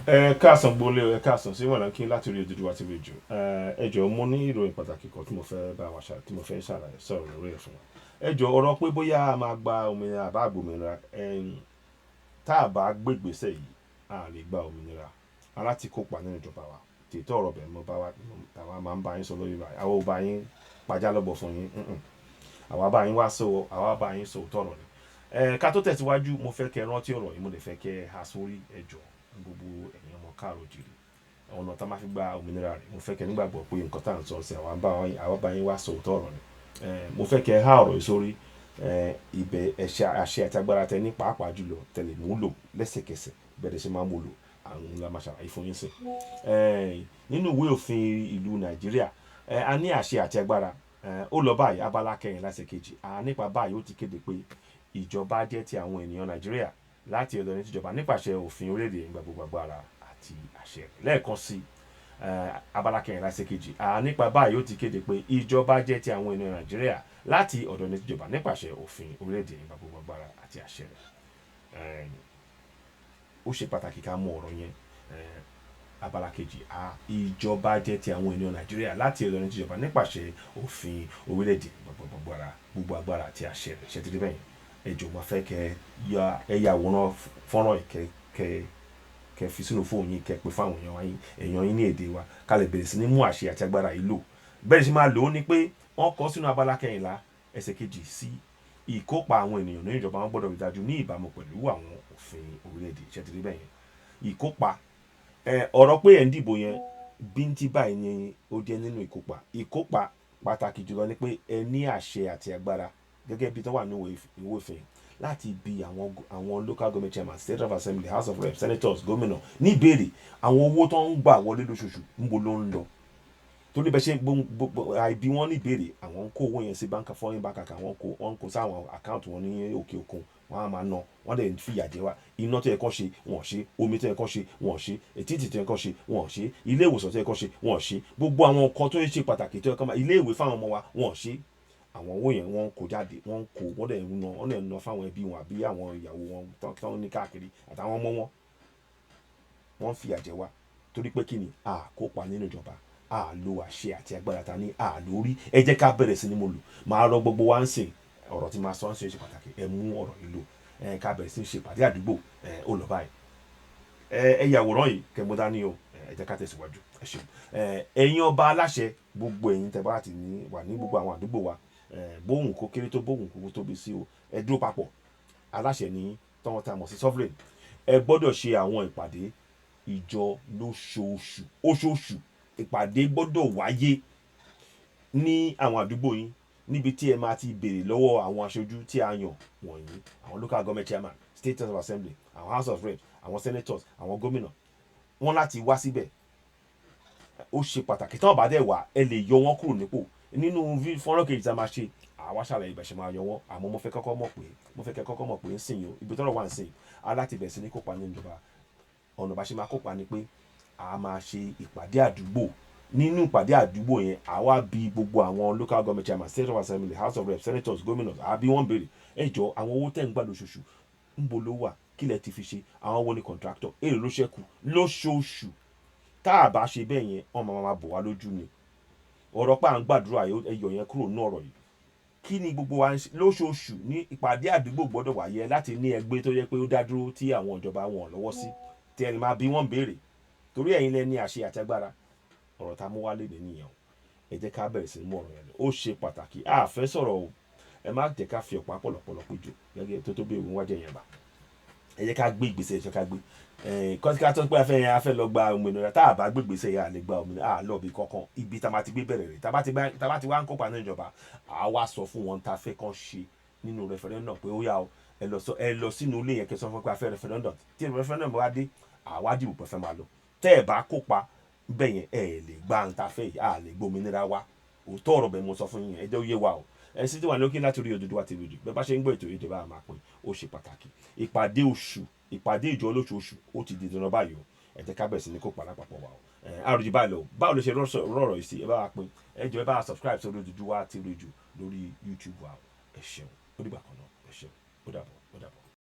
Ẹ káàsán gbolé, ẹ káàsán sí wọ̀nà kí n láti rí Odùduwà TV jù. Ẹ jọ̀ọ́, mo ní ìròyìn pàtàkì kan tí mo fẹ́ bá wa ṣà tí mo fẹ́ ṣàlàyé sọ̀rọ̀ lórí ẹ̀ fún wa. Ẹ jọ̀ọ́, ọ̀rọ̀ pé bóyá a máa gba òmìnira àbá àgbòmìnira, tá a bá gbé ìgbésẹ̀ yìí, a lè gba òmìnira. A láti kópa nínú ìjọba wa. Tètè ọ̀rọ̀ bẹ̀ mo bá wa, àwa máa ń bá yín sọ lórí báyìí. Àwa ò bá yín pajá lọ́bọ̀ fún yín. Àwa bá yín wá sọ, àwa bá yín sọ òótọ́ ọ̀rọ̀ ni. Ká tó tẹ̀síwájú, mo fẹ́ kẹ́ rántí ọ̀rọ̀ yìí, mo lè fẹ́ kẹ́ há sórí. Ẹ jọ̀ọ́, gbogbo ẹ̀yin ọmọ káàrọ̀ oòjíire, ọ̀nà tá a máa fi gba òmìnira rẹ̀, mo fẹ́ kẹ́ nígbàgbọ́ pé nǹkan tá à ń sọ sí, àwa bá yín wá sọ òótọ́ ọ̀rọ̀ ni. Mo fẹ́ kẹ́ há ọ̀rọ̀ yìí sórí. Ibẹ̀ ẹ̀ṣẹ̀ àṣẹ àti agbára tẹ ní, pàápàá jùlọ tẹ̀lé múlò lẹ́sẹ̀kẹsẹ̀ bẹ́ẹ̀ ṣe máa múlò, àwọn la máa ṣàlàyé fún yín sí. Nínú ìwé òfin ìlú Nàìjíríà, a ní àṣẹ àti agbára. Ó lọ báyìí: abala 14 ẹsẹ̀ 2 a. Nípa báyìí, ó ti kéde pé ìjọba jẹ́ ti àwọn ènìyàn Nàìjíríà, láti ọ̀dọ̀ ní tìjọba nípasẹ̀ òfin orílẹ̀-èdè ìgbà gbogbo agbára àti àṣẹ rẹ̀. Lẹ́ẹ̀kan sí, abala 14 ẹsẹ̀ 2 a. Nípa báyìí, ó ti kéde pé ìjọba jẹ́ ti àwọn ènìyàn Nàìjíríà, láti ọ̀dọ̀ ní tìjọba nípasẹ̀ òfin orílẹ̀-èdè ìgbà gbogbo agbára àti àṣẹ rẹ̀. Ó ṣe pàtàkì ká mú ọ̀rọ̀ yẹn. Abala 2 a: ìjọba jẹ́ ti àwọn ènìyàn Nàìjíríà, láti ọ̀dọ̀ ní tìjọba nípasẹ̀ òfin orílẹ̀-èdè gbogbo agbára àti àṣẹ rẹ̀. Ṣe ti rí bẹ́ẹ̀ yẹn? Ẹ jọ̀ọ́, máa fẹ́ kẹ́ ya ẹ ya àwòrán fọ́nrán yìí, kẹ́ fi sínú fóònù yín, kẹ́ pè fáwọn èèyàn yín, èèyàn yín ní èdè wa, ká lè bẹ̀rẹ̀ sí ní mú àṣẹ àti agbára yìí lò. Bẹ́ẹ̀ sì máa lò ó ní pé wọ́n kọ sínú abala 14 ẹsẹ̀ 2 sí: ìkópa àwọn ènìyàn nínú ìjọba wọn gbọ́dọ̀ rí dájú ní ìbámu pẹ̀lú àwọn òfin orílẹ̀-èdè. Ṣé ti rí bẹ́ẹ̀ yẹn? Ìkópa, ọ̀rọ̀ pé ẹ̀ ń dìbò yẹn, bíntín báyìí ni ó jẹ́ nínú ìkópa. Ìkópa pàtàkì jùlọ ni pé ẹ ní àṣẹ àti agbára gẹ́gẹ́ bí tó wà ní ìwé òfin láti bi àwọn local government chairman, State of Assembly, House of Reps, senators, gómìnà ní ìbéèrè àwọn owó tó ń gbà wọlé lóṣooṣù, ńbo ló ń lọ. Torí bẹ́ẹ̀ ṣe àìbí wọn ní ìbéèrè, àwọn ń kó owó yẹn sí bank, foreign bank account, wọ́n kó sáwọn account wọn ní òkè òkun, wọ́n á máa ná, wọ́n dẹ̀ ń fìyà jẹ wá. Iná tó yẹ kán ṣe, wọ́n ò ṣe. Omi tó yẹ kán ṣe, wọ́n ò ṣe. Títì tó yẹ kán ṣe, wọ́n ò ṣe. Ilé ìwòsàn tó yẹ kán ṣe, wọ́n ò ṣe. Gbogbo àwọn nǹkan tó ṣe pàtàkì tó yẹ kán máa, ilé ìwé fáwọn ọmọ wa, wọ́n ò ṣe. Àwọn owó yẹn, wọ́n ń kó jáde, wọ́n ń kó, wọ́n dẹ̀ ń ná, wọ́n dẹ̀ ń ná fáwọn ẹbí wọn àbí àwọn ìyàwó wọn tán ní káàkiri àtàwọn ọmọ wọn. Wọ́n ń fìyà jẹ wá torí pé kí ni? A kópa nínú ìjọba, a lo àṣẹ àti agbára ta ní a lórí. Ẹ jẹ́ ká bẹ̀rẹ̀ sí ní mo lò. Máa rọ gbogbo wa ń sìn, ọ̀rọ̀ tí máa sọ ń ṣe ṣe pàtàkì. Ẹ mú ọ̀rọ̀ yìí lò. Ẹ ká bẹ̀rẹ̀ sí ní ṣe ìpàdé àdúgbò. Ẹ ó lọ báyìí. Ẹ yàwòrán yìí kẹ́ mú dání o. Ẹ jẹ́ ká tẹ̀síwájú. Ẹ ṣeun. Ẹ̀yin ọba aláṣẹ, gbogbo ẹ̀yin tẹ́ bá ti ní wà ní gbogbo àwọn àdúgbò wa, bóhùn kó kéré tó, bóhùn kó tóbi sí o, ẹ dúró papọ̀. Aláṣẹ ní tọ́wọ́n tá a mọ̀ sí sovereign. Ẹ gbọ́dọ̀ ṣe àwọn ìpàdé ìjọ lóṣooṣù. Oṣooṣù, ìpàdé gbọ́dọ̀ wáyé ní àwọn àdúgbò yín, níbi tí ẹ máa ti béèrè lọ́wọ́ àwọn aṣojú tí a yàn wọ̀nyí: àwọn local government chairman, State House of Assembly, àwọn House of Reps, àwọn senators, àwọn gómìnà. Wọ́n láti wá síbẹ̀. Ó ṣe pàtàkì. Tí wọ́n bá dẹ̀ wá, ẹ lè yọ wọ́n kúrò nípò. Nínú fọ́nrán kejì tí a máa ṣe, àwa ṣàlàyé ìbẹ̀ ṣe máa yọ wọ́n. Àmọ́ mo fẹ́ kẹ́ kọ́kọ́ mọ̀ pé ń sìn yìí o, ibi tọ́rọ̀ wà ń sìn, á láti bẹ̀rẹ̀ sí ní kópa nínú ìjọba. Ọ̀nà bá ṣe máa kópa ni pé a máa ṣe ìpàdé àdúgbò. Nínú ìpàdé àdúgbò yẹn, àwa bi gbogbo àwọn local government chairman, State of Assembly, House of Reps, senators, gómìnà, àbí wọ́n béèrè: ẹ jọ, àwọn owó tẹ̀ ń gbà lóṣooṣù, ńbo ló wà? Kí lẹ ti fi ṣe? Àwọn wo ni contractor? Èrè ló ṣẹ́kù lóṣooṣù? Tá a bá ṣe bẹ́ẹ̀ yẹn, wọ́n máa bò wá lójú ni. Ọ̀rọ̀ pé à ń gbàdúrà, ẹyọ yẹn kúrò ní ọ̀rọ̀ yìí. Kí ni gbogbo wa ń ṣe lóṣooṣù? Ní ìpàdé àdúgbò gbọ́dọ̀ wáyé láti ní ẹgbẹ́ tó yẹ pé ó dá dúró tí àwọn ìjọba wọn lọ́wọ́ sí, tí ẹni máa bí wọ́n béèrè, torí ẹ̀yin lẹ ní àṣẹ àti agbára. Ọ̀rọ̀ tá a mú wálé nìyẹn o. Ẹ jẹ́ ká bẹ̀rẹ̀ sí ní mú ọ̀rọ̀ yẹn lọ. Ó ṣe pàtàkì. A fẹ́ sọ̀rọ̀ o. Ẹ má jẹ́ ká fi ọ̀pá pọ̀lọpọ̀lọ péjọ gẹ́gẹ́ tó bí ewu wájú ẹ̀yàn bá. Ẹ jẹ́ ká gbé ìgbésẹ̀, ẹ jẹ́ ká gbé kọ́síkà tó pé afẹ́ yẹn, a fẹ́ lọ gba òmìnira. Tá a bá gbé ìgbésẹ̀ yẹn, a lè gba òmìnira, a lọ bí kankan. Ibi tá a máa ti gbé bẹ̀rẹ̀ rẹ̀, tá a bá ti wá ń kópa nínú ìjọba, a wá sọ fún wọn tá a fẹ́ kàn ṣe nínú referendum pé ó yá o, ẹ lọ sọ, ẹ lọ sínú ilé yẹn, kẹ́ sọ fún pé a fẹ́ referendum. Tí referendum bá dé, àwa dìbò pé fẹ́ máa lọ. Tẹ́ ẹ bá kópa bẹ́ẹ̀ yẹn, ẹ lè gba ń ta fẹ́ yìí, a lè gbòmìnira wa. Òótọ́ ọ̀rọ̀ bẹ́ẹ̀ mo sọ fún yín. Ẹ jẹ́ ó yé wa o. Ẹ sì ti wà lókè láti rí Odùduwà TV jù. Bẹ́ẹ̀ bá ṣe ń gbọ́ ètò yìí, ìjọba máa pín. Ó ṣe pàtàkì. Ìpàdé oṣù, ìpàdé ìjọ olóṣooṣù, ó ti di dandan báyìí o. Ẹ jẹ́ ká bẹ̀rẹ̀ sí ní kópa lápapọ̀ wa o. Àròjù báyìí lọ. Báwo ló ṣe rọ̀rọ̀ yìí sí? Ẹ bá wa pín. Ẹ jọ̀ọ́, ẹ bá wa subscribe sórí Odùduwà TV jù lórí YouTube wa o. Ẹ ṣeun. Ó dìgbà kan náà. Ẹ ṣeun. Ó dàbọ̀.